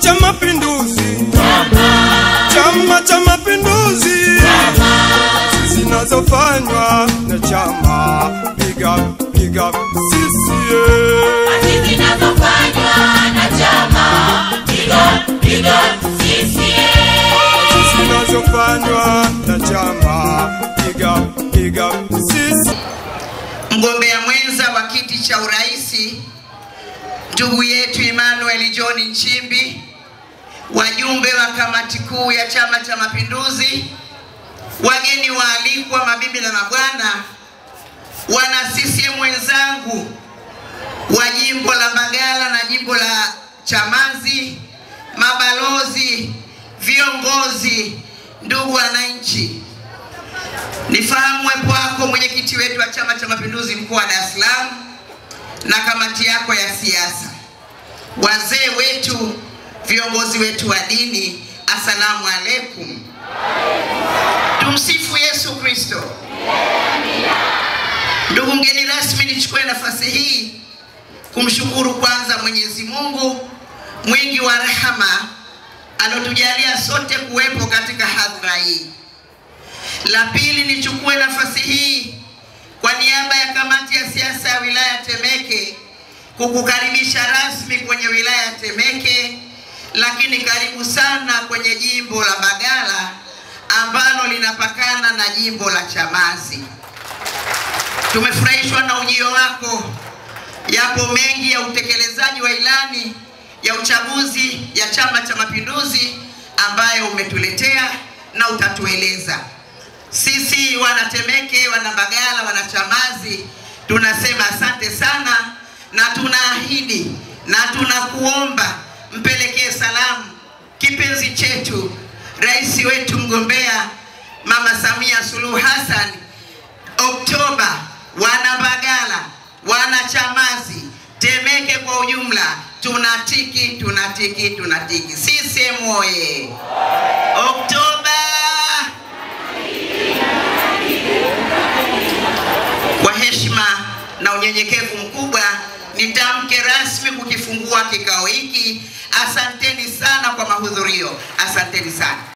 Chama cha Mapinduzi, Chama cha Mapinduzi, zinazofanywa na chama, piga piga CCM. Zinazofanywa na chama, piga piga CCM. Zinazofanywa na chama, piga piga CCM. Mgombea mwenza wa kiti cha uraisi ndugu yetu Emmanuel John Nchimbi, wajumbe wa kamati kuu ya Chama cha Mapinduzi, wageni waalikwa, mabibi na mabwana, wana CCM wenzangu wa jimbo la Mbagala na jimbo la Chamazi, mabalozi, viongozi, ndugu wananchi, nifahamu uwepo wako mwenyekiti wetu wa Chama cha Mapinduzi mkoa wa Dar es Salaam na kamati yako ya siasa, wazee wetu, viongozi wetu wa dini, asalamu alaikum. Tumsifu Yesu Kristo. Ndugu mgeni rasmi, nichukue nafasi hii kumshukuru kwanza Mwenyezi Mungu mwingi wa rehema alotujalia sote kuwepo katika hadhara hii. La pili, nichukue nafasi hii kwa niaba ya kamati ya siasa ya wilaya Temeke kukukaribisha rasmi kwenye wilaya Temeke, lakini karibu sana kwenye jimbo la Mbagala ambalo linapakana na jimbo la Chamazi. Tumefurahishwa na ujio wako. Yapo mengi ya utekelezaji wa ilani ya uchaguzi ya Chama cha Mapinduzi ambayo umetuletea na utatueleza. Sisi wana Temeke, wana Mbagala, wana Chamazi tunasema asante sana, na tunaahidi na tunakuomba mpelekee salamu kipenzi chetu rais wetu mgombea Mama Samia Suluhu Hassan. Oktoba, wana Mbagala, wana Chamazi, Temeke kwa ujumla, tunatiki tunatiki tunatiki. CCM oye! Oktoba. Kwa heshima na unyenyekevu mkubwa nitamke rasmi kukifungua kikao hiki. Asanteni sana kwa mahudhurio, asanteni sana.